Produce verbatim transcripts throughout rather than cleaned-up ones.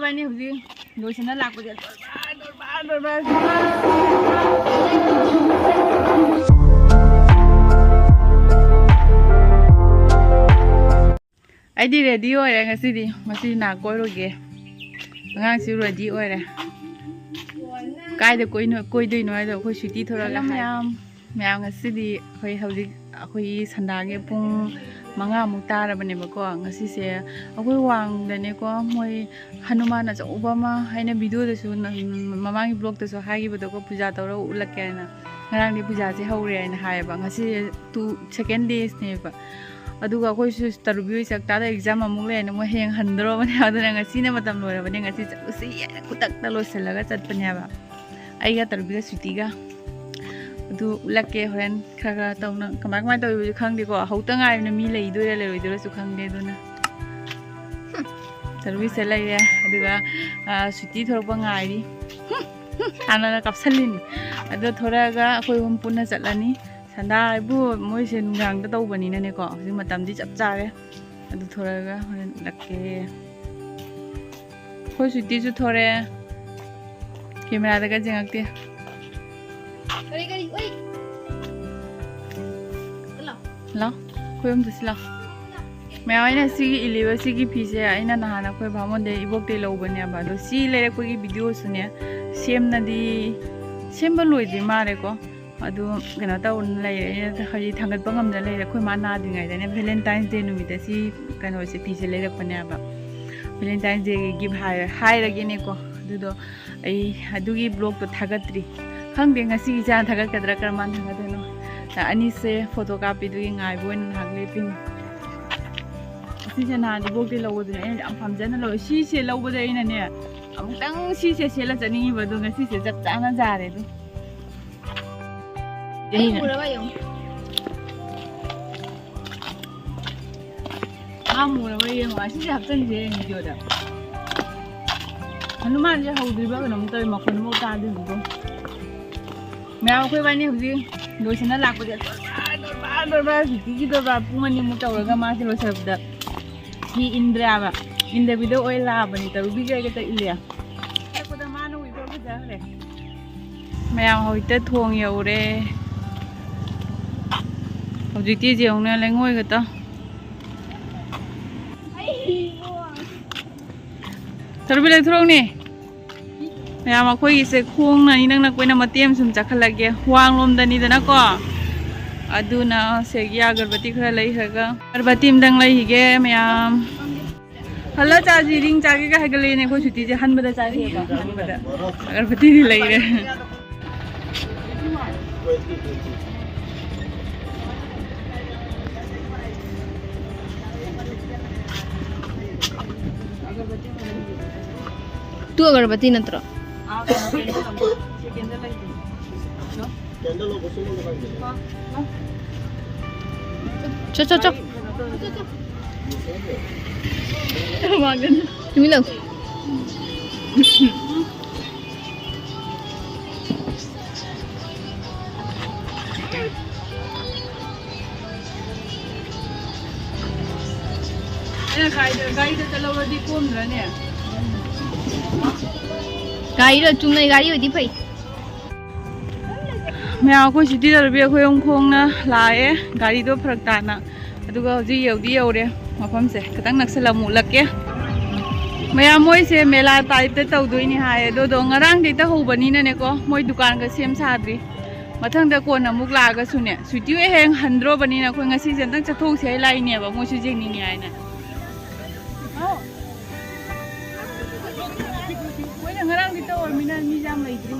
ꯑꯩꯅ ꯍꯧꯖꯤꯛ ꯂꯣꯏꯁꯤꯟꯅ ꯂꯥꯛꯄꯁꯦ ꯗꯔꯕꯥꯔ, ꯗꯔꯕꯥꯔ, ꯗꯔꯕꯥꯔ꯫ ꯑꯩꯗꯤ ꯔꯦꯗꯤ ꯑꯣꯏꯔꯦ ꯉꯁꯤꯗꯤ꯫ ꯉꯁꯤ ꯅꯥ ꯀꯣꯏꯔꯨꯒꯦ꯫ ꯑꯉꯥꯡꯁꯨ ꯔꯦꯗꯤ ꯑꯣꯏꯔꯦ꯫ ꯀꯥꯏꯗ ꯀꯣꯏꯅꯣ-, ꯀꯣꯏꯗꯣꯏꯅꯣ ꯍꯥꯏꯗꯣ ꯑꯩꯈꯣꯏ ꯁꯨꯇꯤ ꯊꯣꯔꯒ ꯍꯥꯏ꯫ ꯃꯌꯥꯝ, ꯃꯌꯥꯝ ꯉꯁꯤꯗꯤ ꯑꯩꯈꯣꯏ ꯍꯧꯖꯤꯛ ꯑꯩꯈꯣꯏꯒꯤ ꯁꯟꯗꯥꯒꯤ ꯄꯨꯡ ꯃꯉꯥꯃꯨꯛ ꯇꯥꯔꯕꯅꯦꯕꯀꯣ꯫ ꯉꯁꯤꯁꯦ ꯑꯩꯈꯣꯏ ꯋꯥꯡꯗꯅꯦꯀꯣ, ꯃꯣꯏ ꯍꯅꯨꯃꯥꯟ ꯑꯆꯧꯕ ꯑꯃ, ꯑꯩꯅ ꯚꯤꯗꯤꯑꯣꯗꯁꯨ ꯅ-, ꯃꯃꯥꯡꯒꯤ ꯕ꯭ꯂꯣꯛꯇꯁꯨ ꯍꯥꯏꯈꯤꯕꯗꯣꯀꯣ, ꯄꯨꯖꯥ ꯇꯧꯔꯒ ꯎꯠꯂꯛꯀꯦ ꯍꯥꯏꯅ꯫ ꯉꯔꯥꯡꯗꯤ ꯄꯨꯖꯥꯁꯦ ꯍꯧꯔꯦ ꯍꯥꯏꯅ ꯍꯥꯏꯌꯦꯕ꯫ ꯉꯁꯤ ꯇꯨ, ꯁꯦꯀꯦꯟ ꯗꯦꯁꯅꯦꯕ꯫ ꯑꯗꯨꯒ ꯑꯩꯈꯣꯏꯁꯨ ꯇꯔꯨꯕꯤ ꯍꯣꯏ ꯆꯥꯛ ꯆꯥꯗ ꯑꯦꯛꯖꯥꯝ ꯑꯃꯨꯛ ꯂꯩꯔꯅꯤ, ꯃꯣꯏ ꯍꯌꯦꯡ ꯍꯟꯗ꯭ꯔꯣꯕꯅꯦ꯫ ꯑꯗꯨꯅ ꯉꯁꯤꯅ ꯃꯇꯝ ꯂꯣꯏꯔꯕꯅꯦ, ꯉꯁꯤ ꯆꯠꯂꯨꯁꯤ ꯍꯥꯏꯅ ꯈꯨꯗꯛꯇ ꯂꯣꯏꯁꯤꯜꯂꯒ ꯆꯠꯄꯅꯦꯕ꯫ ꯑꯩꯒ ꯇꯔꯨꯕꯤꯒ ꯁ꯭ꯋꯤꯇꯤꯒ꯫ ꯑꯗꯨ ꯎꯠꯂꯛꯀꯦ ꯍꯣꯔꯦꯟ ꯈꯔ ꯈꯔ ꯇꯧꯅ꯫ ꯀꯃꯥꯏ ꯀꯃꯥꯏ ꯇꯧꯔꯤꯕꯁꯨ ꯈꯪꯗꯦꯀꯣ꯫ ꯍꯧꯇ ꯉꯥꯏꯔꯤꯕꯅ ꯃꯤ ꯂꯩꯗꯣꯏꯔꯥ ꯂꯩꯔꯣꯏꯗꯣꯏꯔꯥꯁꯨ ꯈꯪꯗꯦ꯫ ꯑꯗꯨꯅ ꯇꯔꯨꯕꯤꯁꯦ ꯂꯩꯔꯦ꯫ ꯑꯗꯨꯒ, ꯑ, ꯁ꯭ꯋꯤꯇꯤ ꯊꯣꯔꯛꯄ ꯉꯥꯏꯔꯤ꯫ ꯍꯥꯟꯅꯅ ꯀꯥꯞꯁꯜꯂꯤꯅꯤ꯫ ꯑꯗꯣ ꯊꯣꯔꯛꯑꯒ ꯑꯩꯈꯣꯏ ꯑꯍꯨꯝ ꯄꯨꯟꯅ ꯆꯠꯂꯅꯤ꯫ ꯁꯟꯗꯥ ꯍꯥꯏꯕꯨ ꯃꯣꯏꯁꯦ ꯅꯨꯡꯗꯥꯡꯗ ꯇꯧꯕꯅꯤꯅꯅꯦꯀꯣ꯫ ꯍꯧꯖꯤꯛ ꯃꯇꯝꯗꯤ ꯆꯞ ꯆꯥꯔꯦ꯫ ꯑꯗꯨ ꯊꯣꯔꯛꯑꯒ ꯍꯣꯔꯦꯟ ꯎꯠꯂꯛꯀꯦ꯫ ꯑꯩꯈꯣꯏ ꯁ꯭ꯋꯤꯇꯤꯁꯨ ꯊꯣꯔꯛꯑꯦ꯫ ꯀꯦꯃꯦꯔꯥꯗꯒ ꯌꯦꯡꯉꯛꯇꯦ꯫ ꯀꯔꯤ, ꯀꯔꯤ? ꯎꯏ! ꯂꯥꯎ꯫ ꯂꯥꯎ꯫ ꯑꯩꯈꯣꯏ ꯑꯍꯨꯝ ꯆꯠꯁꯤ ꯂꯥꯎ꯫ ꯃꯌꯥꯝ, ꯑꯩꯅ ꯁꯤꯒꯤ ꯏꯜꯂꯤꯕ ꯁꯤꯒꯤ ꯐꯤꯁꯦ ꯑꯩꯅ ꯅꯍꯥꯟ ꯑꯩꯈꯣꯏ ꯚꯥꯃꯣꯟꯗꯩ ꯏꯕꯣꯛꯇꯩ ꯂꯧꯕꯅꯦꯕ꯫ ꯑꯗꯣ ꯁꯤ ꯂꯩꯔꯛꯄꯒꯤ ꯚꯤꯗꯤꯑꯣꯁꯨꯅꯦ ꯁꯦꯝꯅꯗꯤ, ꯁꯦꯝꯕ ꯂꯣꯏꯗ꯭ꯔꯤ ꯃꯥꯜꯂꯦꯀꯣ꯫ ꯑꯗꯨ ꯀꯩꯅꯣ ꯇꯧꯗꯅ ꯂꯩꯔꯦ꯫ ꯑꯩꯅ ꯍꯧꯖꯤꯛ ꯊꯥꯡꯒꯠꯄ ꯉꯝꯗꯅ ꯂꯩꯔꯦ꯫ ꯑꯩꯈꯣꯏ ꯃꯥ ꯅꯥꯗ꯭ꯔꯤꯉꯩꯗꯅꯦ Valentine's Day ꯅꯨꯃꯤꯠꯇ ꯁꯤ ꯀꯩꯅꯣꯁꯦ, ꯐꯤꯁꯦ ꯂꯩꯔꯛꯄꯅꯦꯕ꯫ Valentine's Dayꯒꯤ gift ꯍꯥꯏꯔ-, ꯍꯥꯏꯔꯒꯦꯅꯦꯀꯣ꯫ ꯑꯗꯨꯗꯣ ꯑꯩ ꯑꯗꯨꯒꯤ vlogꯇꯣ ꯊꯥꯒꯠꯇ꯭ꯔꯤ꯫ ꯈꯪꯗꯦ ꯉꯁꯤ ꯏꯆꯥꯅ ꯊꯥꯒꯠꯀꯗ꯭ꯔꯥ ꯀꯔꯝ ꯀꯥꯟꯗ ꯊꯥꯒꯠꯇꯣꯏꯅꯣ꯫ ꯑꯅꯤꯁꯦ ꯐꯣꯇꯣ ꯀꯥꯞꯄꯤꯗꯨꯒꯤ ꯉꯥꯏꯕ ꯑꯣꯏꯅ ꯉꯥꯏꯍꯥꯛ ꯂꯦꯞꯄꯤꯅꯤ꯫ ꯑꯁꯤꯁꯦ ꯅꯍꯥꯟ ꯏꯕꯣꯛꯇꯤ ꯂꯧꯕꯗꯨꯅꯦ ꯑꯩꯅ ꯌꯥꯝ ꯄꯥꯝꯖꯅ ꯂꯧꯋꯦ꯫ ꯁꯤꯁꯦ ꯂꯧꯕꯗ ꯑꯩꯅꯅꯦ ꯑꯃꯨꯛꯇꯪ ꯁꯤꯁꯦ ꯁꯦꯠꯂ ꯆꯠꯅꯤꯡꯉꯤꯕ, ꯑꯗꯣ ꯉꯁꯤꯁꯦ ꯆꯞ ꯆꯥꯅ ꯌꯥꯔꯦ꯫ ꯑꯗꯨ ꯑꯩ ꯎꯔꯕ ꯌꯦꯡꯉꯨ꯫ ꯃꯥ ꯃꯨꯔꯕ ꯌꯦꯡꯉꯣ꯫ ꯑꯁꯤꯁꯦ ꯍꯥꯞꯆꯤꯟꯁꯦ ꯚꯤꯗꯤꯑꯣꯗ꯫ ꯍꯅꯨꯃꯥꯟꯁꯦ ꯍꯧꯗ꯭ꯔꯤꯕ ꯀꯩꯅꯣꯝ ꯇꯧꯋꯤ, ꯃꯈꯣꯟ ꯑꯃꯐꯥꯎ ꯇꯥꯗ꯭ꯔꯤꯕꯀꯣ꯫ ꯃꯌꯥꯝ ꯑꯩꯈꯣꯏ ꯏꯕꯥꯅꯤ ꯍꯧꯖꯤꯛ ꯂꯣꯏꯁꯤꯟꯅ ꯂꯥꯛꯄꯁꯦ ꯗꯣꯔꯕꯥꯔ, ꯗꯣꯔꯕꯥꯔ, ꯗꯣꯔꯕꯥꯔ, ꯁꯨꯇꯤꯒꯤ ꯗꯣꯔꯕꯥꯔ ꯄꯨꯡ ꯑꯅꯤꯃꯨꯛ ꯇꯧꯔꯒ ꯃꯥꯁꯦ ꯂꯣꯏꯁꯤꯜꯂꯛꯄꯗ ꯃꯤ ꯏꯟꯗ꯭ꯔꯦꯕ꯫ ꯏꯟꯗꯕꯤꯗ ꯑꯣꯏ ꯂꯥꯛꯑꯕꯅꯤ, ꯇꯔꯨꯕꯤꯒ ꯑꯩꯒ ꯇ ꯏꯜꯂꯦ꯫ ꯍꯜꯂꯛꯄꯗ ꯃꯥꯅ ꯎꯏꯕ ꯐꯖꯈ꯭ꯔꯦ꯫ ꯃꯌꯥꯝ ꯍꯧꯖꯤꯛꯇ ꯊꯣꯡ ꯌꯧꯔꯦ꯫ ꯍꯧꯖꯤꯛꯇꯤ ꯌꯦꯡꯉꯨꯅꯦ, ꯂꯩꯉꯣꯏꯒ ꯇ꯫ ꯇꯔꯨꯕꯤ, ꯂꯩꯊꯣꯔꯛꯎꯅꯦ꯫ ꯃꯌꯥꯝ, ꯑꯩꯈꯣꯏꯒꯤꯁꯦ ꯈꯣꯡꯅ ꯏꯅꯛ ꯅꯛꯄꯅ ꯃꯇꯦꯛ ꯑꯃ ꯁꯨꯝ ꯆꯠꯈꯠꯂꯛꯀꯦ꯫ ꯋꯥꯡꯂꯣꯝꯗꯅꯤꯗꯅꯀꯣ꯫ ꯑꯗꯨꯅ ꯁꯤꯒꯤ ꯑꯒꯔꯕꯇꯤ ꯈꯔ ꯂꯩꯈ꯭ꯔꯒ, ꯑꯒꯔꯕꯇꯤ ꯑꯝꯇꯪ ꯂꯩꯈꯤꯒꯦ ꯃꯌꯥꯝ꯫ ꯍꯜꯂ ꯆꯥꯁꯤ, ꯔꯤꯡ ꯆꯥꯒꯦꯒ ꯍꯥꯏꯒꯠꯂꯛꯑꯦꯅꯦ꯫ ꯑꯩꯈꯣꯏ ꯁꯨꯇꯤꯁꯦ ꯍꯟꯕꯗ ꯆꯥꯁꯦꯕ, ꯍꯟꯕꯗ꯫ ꯑꯒꯔꯕꯇꯤꯗꯤ ꯂꯩꯔꯦ꯫ ꯇꯨ ꯑꯒꯔꯕꯇꯤ ꯅꯠꯇ꯭ꯔꯣ? ꯆꯣ, ꯆꯣ, ꯆꯣ꯫ ꯇꯨꯃꯤꯟ ꯂꯥꯎ꯫ ꯑꯩꯅ ꯒꯥꯔꯤꯗ, ꯒꯥꯔꯤꯗ ꯆꯠꯍꯧꯔꯗꯤ ꯀꯣꯝꯗ꯭ꯔꯅꯦ? ꯒꯥꯔꯤꯗꯣ ꯆꯨꯝꯅꯩ ꯒꯥꯔꯤ ꯑꯣꯏꯗꯤ ꯐꯩ꯫ ꯃꯌꯥꯝ, ꯑꯩꯈꯣꯏ ꯁꯤꯇꯤ ꯇꯔꯨꯕꯤ ꯑꯩꯈꯣꯏ ꯑꯍꯨꯝ ꯈꯣꯡꯅ ꯂꯥꯛꯑꯦ, ꯒꯥꯔꯤꯗꯣ ꯐꯔꯛ ꯇꯥꯅ꯫ ꯑꯗꯨꯒ ꯍꯧꯖꯤꯛ ꯌꯧꯗꯤ ꯌꯧꯔꯦ ꯃꯐꯝꯁꯦ꯫ ꯈꯤꯇꯪ ꯅꯛꯁꯜꯂ ꯑꯃꯨꯛ ꯎꯠꯂꯛꯀꯦ꯫ ꯃꯌꯥꯝ, ꯃꯣꯏꯁꯦ ꯃꯦꯂꯥ ꯇꯥꯏꯞꯇ ꯇꯧꯗꯣꯏꯅꯤ ꯍꯥꯏ꯫ ꯑꯗꯨꯗꯣ ꯉꯔꯥꯡꯗꯩ ꯇꯧꯍꯧꯕꯅꯤꯅꯅꯦꯀꯣ, ꯃꯣꯏ ꯗꯨꯀꯥꯟꯒ ꯁꯦꯝ ꯁꯥꯗ꯭ꯔꯤ꯫ ꯃꯊꯪꯗ ꯀꯣꯟꯅ ꯑꯃꯨꯛ ꯂꯥꯛꯑꯒꯁꯨꯅꯦ, ꯁ꯭ꯋꯤꯇꯤ ꯍꯣꯏ ꯍꯌꯦꯡ ꯍꯟꯗ꯭ꯔꯣꯕꯅꯤꯅ ꯑꯩꯈꯣꯏ ꯉꯁꯤꯁꯦ ꯑꯝꯇꯪ ꯆꯠꯊꯣꯛꯁꯦ ꯍꯥꯏ ꯂꯥꯛꯏꯅꯦꯕ, ꯃꯣꯏꯁꯨ ꯌꯦꯡꯅꯤꯡꯉꯦ ꯍꯥꯏꯅ꯫ ꯃꯣꯏꯅ ꯉꯔꯥꯡꯗꯤ ꯇꯧꯔꯃꯤꯅ ꯃꯤꯁꯦ ꯌꯥꯝ ꯂꯩꯇ꯭ꯔꯤ꯫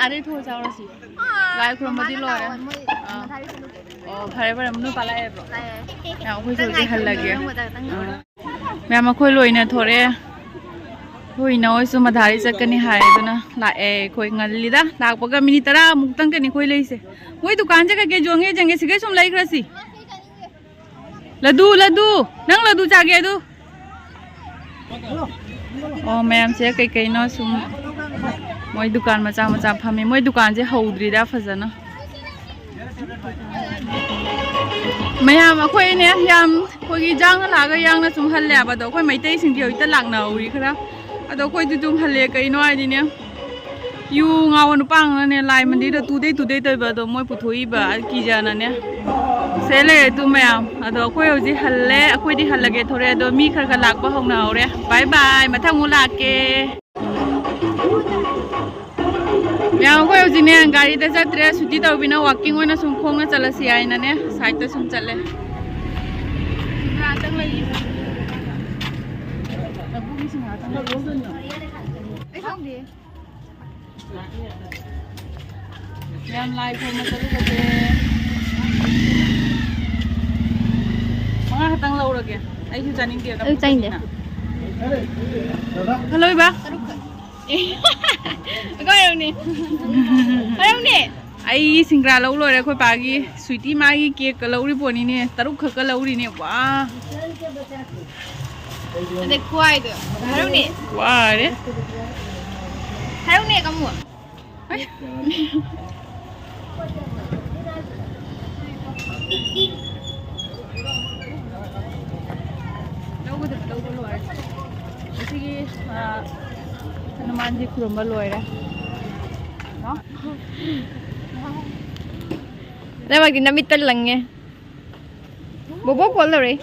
ꯑꯥꯗꯩ ꯊꯣꯛꯑ ꯆꯥꯎꯔꯁꯤ꯫ ꯂꯥꯏ ꯈꯨꯔꯨꯝꯕꯗꯤ ꯂꯣꯏꯔꯦ꯫ ꯑꯥ꯫ ꯑꯣ, ꯐꯔꯦ, ꯐꯔꯦ, ꯃꯅꯨꯡ ꯄꯥꯜꯂꯛꯑꯦꯕ꯭ꯔꯣ? ꯑꯥ, ꯑꯩꯈꯣꯏꯁꯨ ꯍꯧꯖꯤꯛ ꯍꯜꯂꯒꯦ꯫ ꯑꯥ꯫ ꯃꯌꯥꯝ, ꯑꯩꯈꯣꯏ ꯂꯣꯏꯅ ꯊꯣꯔꯛꯑꯦ꯫ ꯑꯩꯈꯣꯏ ꯏꯅꯥꯎ ꯍꯣꯏꯁꯨ ꯃꯙꯥꯔꯤ ꯆꯠꯀꯅꯤ ꯍꯥꯏ, ꯑꯗꯨꯅ ꯂꯥꯛꯑꯦ꯫ ꯑꯩꯈꯣꯏ ꯉꯜꯂꯤꯗ, ꯂꯥꯛꯄꯒ ꯃꯤꯅꯤꯠ ꯇꯔꯥꯃꯨꯛꯇꯪ ꯀꯅꯤ ꯑꯩꯈꯣꯏ ꯂꯩꯁꯦ꯫ ꯃꯣꯏ ꯗꯨꯀꯥꯟꯁꯦ ꯀꯩꯀꯩ ꯌꯣꯟꯒꯦ ꯌꯦꯡꯒꯦ, ꯁꯤꯒꯩ ꯁꯨꯝ ꯂꯩꯈ꯭ꯔꯁꯤ꯫ ꯂꯗꯨ, ꯂꯗꯨ, ꯅꯪ ꯂꯗꯨ ꯆꯥꯒꯦ ꯑꯗꯨ? ꯑꯣ, ꯃꯌꯥꯝꯁꯦ ꯀꯩꯀꯩꯅꯣ ꯁꯨꯝ ꯃꯣꯏ ꯗꯨꯀꯥꯟ ꯃꯆꯥ ꯃꯆꯥ ꯐꯝꯃꯤ꯫ ꯃꯣꯏ ꯗꯨꯀꯥꯟꯁꯦ ꯍꯧꯗ꯭ꯔꯤꯗ ꯐꯖꯅ꯫ ꯃꯌꯥꯝ ꯑꯩꯈꯣꯏꯅꯦ ꯌꯥꯝ ꯑꯩꯈꯣꯏꯒꯤ ꯌꯥꯡꯅ ꯂꯥꯛꯑꯒ ꯌꯥꯡꯅ ꯁꯨꯝ ꯍꯜꯂꯦ ꯍꯥꯏꯕ꯫ ꯑꯗꯣ ꯑꯩꯈꯣꯏ ꯃꯩꯇꯩꯁꯤꯡꯗꯤ ꯍꯧꯖꯤꯛꯇ ꯂꯥꯛꯅꯍꯧꯔꯤ ꯈꯔ꯫ ꯑꯗꯣ ꯑꯩꯈꯣꯏꯗꯤ ꯑꯗꯨꯝ ꯍꯜꯂꯦ꯫ ꯀꯩꯅꯣ ꯍꯥꯏꯗꯤꯅꯦ, ꯌꯨ ꯉꯥꯎꯕ ꯅꯨꯄꯥ ꯑꯃꯅꯅꯦ ꯂꯥꯏ ꯃꯟꯗꯤꯔꯗ ꯇꯨꯗꯩ ꯇꯨꯗꯩ ꯇꯧꯏꯕ꯫ ꯑꯗꯣ ꯃꯣꯏ ꯄꯨꯊꯣꯛꯏꯕ ꯀꯤꯖꯅꯅꯦ꯫ ꯁꯦ ꯂꯩꯔꯦ ꯑꯗꯨ ꯃꯌꯥꯝ꯫ ꯑꯗꯣ ꯑꯩꯈꯣꯏ ꯍꯧꯖꯤꯛ ꯍꯜꯂꯦ, ꯑꯩꯈꯣꯏꯗꯤ ꯍꯜꯂꯒꯦ ꯊꯣꯔꯛꯑꯦ꯫ ꯑꯗꯣ ꯃꯤ ꯈꯔ ꯈꯔ ꯂꯥꯛꯄ ꯍꯧꯅꯍꯧꯔꯦ꯫ ꯕꯥꯏ ꯕꯥꯏ, ꯃꯊꯪ ꯑꯃꯨꯛ ꯂꯥꯛꯀꯦ꯫ ꯃꯌꯥꯝ, ꯑꯩꯈꯣꯏ ꯍꯧꯖꯤꯛꯅꯦ ꯒꯥꯔꯤꯗ ꯆꯠꯇ꯭ꯔꯦ, ꯁꯨꯇꯤ ꯇꯧꯕꯤꯅ ꯋꯥꯛꯀꯤꯡ ꯑꯣꯏꯅ ꯁꯨꯝ ꯈꯣꯡꯅ ꯆꯠꯂꯁꯤ ꯍꯥꯏꯅꯅꯦ ꯁꯥꯏꯠꯇ ꯁꯨꯝ ꯆꯠꯂꯦ꯫ ꯉꯥꯛꯇꯪ ꯂꯩꯌꯦ꯫ ꯂꯐꯨꯒꯤꯁꯨ ꯉꯥꯛꯇꯪ ꯂꯩꯌꯦ꯫ ꯑꯩ ꯈꯪꯗꯦ꯫ ꯌꯥꯝ ꯂꯥꯏ ꯈꯨꯔꯨꯝꯕ ꯆꯠꯂꯨꯕꯁꯦ꯫ ꯃꯉꯥ ꯈꯛꯇꯪ ꯂꯧꯔꯒꯦ꯫ ꯑꯩꯁꯨ ꯆꯥꯅꯤꯡꯗꯦ꯫ ꯑꯩ ꯆꯥꯅꯤꯡꯗꯦ꯫ ꯍꯜꯂꯣ, ꯏꯕꯥ꯫ ꯑꯩꯈꯣꯏ ꯍꯔꯧꯅꯤ꯫ ꯍꯔꯧꯅꯤ꯫ ꯑꯩ ꯁꯤꯡꯒ꯭ꯔꯥ ꯂꯧ ꯂꯣꯏꯔꯦ꯫ ꯑꯩꯈꯣꯏ ꯄꯥꯒꯤ ꯁ꯭ꯋꯤꯇꯤ ꯃꯥꯒꯤ ꯀꯦꯛꯀ ꯂꯧꯔꯤ ꯄꯣꯠꯅꯤꯅꯦ꯫ ꯇꯔꯨꯛ ꯈꯛꯀ ꯂꯧꯔꯤꯅꯦ꯫ ꯋꯥ꯫ ꯑꯗꯩ ꯈ꯭ꯋꯥꯏꯗꯣ꯫ ꯍꯔꯧꯅꯤ꯫ ꯋꯥꯔꯦ꯫ ꯍꯔꯧꯅꯤ ꯀꯃꯨ꯫ ꯂꯧꯒꯗꯕ ꯂꯧꯕ ꯂꯣꯏꯔꯦ꯫ ꯑꯁꯤꯒꯤ, ꯑ, ꯍꯅꯨꯃꯥꯟꯖꯤ ꯈꯨꯔꯨꯝꯕ ꯂꯣꯏꯔꯦ꯫ ꯅꯣ? ꯅꯃꯛꯇꯤ ꯅꯃꯤꯠꯇ ꯂꯪꯉꯦ꯫ ꯕꯣꯕꯣ ꯀꯣꯜ ꯇꯧꯔꯛꯏ꯫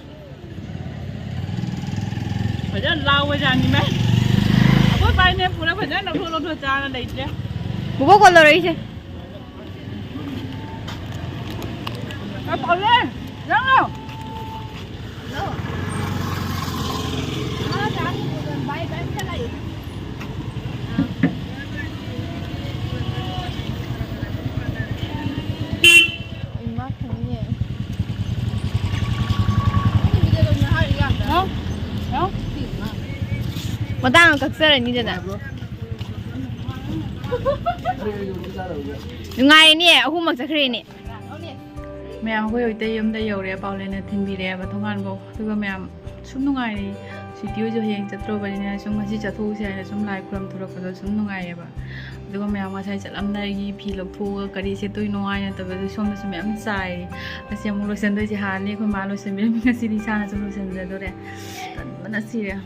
ꯐꯖꯅ ꯂꯥꯎꯕꯖꯥꯠꯅꯤ ꯃꯥꯏ꯫ ꯑꯩꯈꯣꯏ ꯄꯥꯏꯅꯦ ꯄꯨꯔꯥ ꯐꯖꯅ ꯂꯧꯊꯣꯛ ꯂꯧꯊꯣꯛ ꯆꯥꯔ ꯂꯩꯇ꯭ꯔꯦ꯫ ꯕꯣꯕꯣ ꯀꯣꯜ ꯇꯧꯔꯛꯏꯁꯦ꯫ ꯑ, ꯄꯥꯎꯂꯦ, ꯅꯪꯂꯣ? ꯍꯜꯂꯣ꯫ ꯑ, ꯆꯥꯔꯤ, ꯕꯥꯏ, ꯕꯥꯏ, ꯆꯠꯂꯤ꯫ ꯃꯇꯥꯡ ꯑꯃ ꯀꯛꯆꯔꯅꯤꯗꯅ꯫ ꯅꯨꯡꯉꯥꯏꯔꯦꯅꯦ, ꯑꯍꯨꯝꯃꯛ ꯆꯠꯈ꯭ꯔꯦꯅꯦ꯫ ꯃꯌꯥꯝ, ꯑꯩꯈꯣꯏ ꯍꯧꯖꯤꯛꯇ ꯌꯨꯝꯗ ꯌꯧꯔꯦ, ꯄꯥꯎꯂꯦꯟꯅ ꯊꯤꯟꯕꯤꯔꯛꯑꯦꯕ ꯊꯣꯡꯒꯥꯟꯐꯥꯎ꯫ ꯑꯗꯨꯒ ꯃꯌꯥꯝ ꯁꯨꯝ ꯅꯨꯡꯉꯥꯏꯔꯤ꯫ ꯁ꯭ꯋꯤꯇꯤ ꯍꯣꯏꯁꯨ ꯍꯌꯦꯡ ꯆꯠꯇ꯭ꯔꯣꯕꯅꯤꯅ ꯁꯨꯝ ꯉꯁꯤ ꯆꯠꯊꯣꯛꯎꯁꯦ ꯍꯥꯏꯅ ꯁꯨꯝ ꯂꯥꯏ ꯈꯨꯔꯝ ꯊꯣꯔꯛꯄꯗꯣ ꯁꯨꯝ ꯅꯨꯡꯉꯥꯏꯌꯦꯕ꯫ ꯑꯗꯨꯒ ꯃꯌꯥꯝ ꯉꯁꯥꯏ ꯆꯠꯂꯝꯗꯥꯏꯒꯤ ꯐꯤ ꯂꯧꯊꯣꯛꯑꯒ ꯀꯔꯤ ꯁꯦꯠꯇꯣꯏꯅꯣ ꯍꯥꯏꯅ ꯇꯧꯕꯗ ꯁꯣꯝꯗꯁꯨ ꯃꯌꯥꯝ ꯆꯥꯏ꯫ ꯑꯁꯤ ꯑꯃꯨꯛ ꯂꯣꯏꯁꯤꯟꯗꯣꯏꯁꯦ ꯍꯥꯟꯅꯤ ꯑꯩꯈꯣꯏ ꯃꯥ ꯂꯣꯏꯁꯤꯟꯕꯤꯔꯝꯃꯤ, ꯉꯁꯤꯗꯤ ꯏꯁꯥꯅ ꯁꯨꯝ ꯂꯣꯏꯁꯤꯟꯖꯗꯣꯔꯦ꯫ ꯇꯟꯕꯅ ꯁꯤꯔꯦ꯫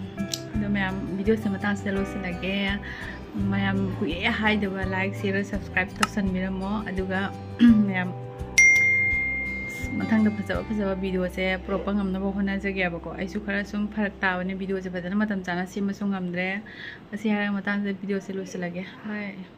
ꯑꯗꯣ ꯃꯌꯥꯝ, ꯚꯤꯗꯤꯑꯣꯁꯦ ꯃꯇꯥꯡꯁꯤꯗ ꯂꯣꯏꯁꯤꯜꯂꯒꯦ꯫ ꯃꯌꯥꯝ ꯀꯨꯏꯔꯦ ꯍꯥꯏꯗꯕ, like, share, subscribe ꯇꯧꯁꯟꯕꯤꯔꯝꯃꯣ꯫ ꯑꯗꯨꯒ ꯃꯌꯥꯝ, ꯑꯁ, ꯃꯊꯪꯗ ꯐꯖꯕ ꯐꯖꯕ ꯚꯤꯗꯤꯑꯣꯁꯦ ꯄꯨꯔꯛꯄ ꯉꯝꯅꯕ ꯍꯣꯠꯅꯖꯒꯦꯕꯀꯣ꯫ ꯑꯩꯁꯨ ꯈꯔ ꯁꯨꯝ ꯐꯔꯛ ꯇꯥꯕꯅꯦ, ꯚꯤꯗꯤꯑꯣꯁꯦ ꯐꯖꯅ ꯃꯇꯝ ꯆꯥꯅ ꯁꯦꯝꯕꯁꯨ ꯉꯝꯗ꯭ꯔꯦ꯫ ꯑꯁꯤ ꯍꯥꯏꯔꯒ ꯃꯇꯥꯡꯁꯤꯗ ꯚꯤꯗꯤꯑꯣꯁꯦ ꯂꯣꯏꯁꯤꯜꯂꯒꯦ꯫ Bye꯫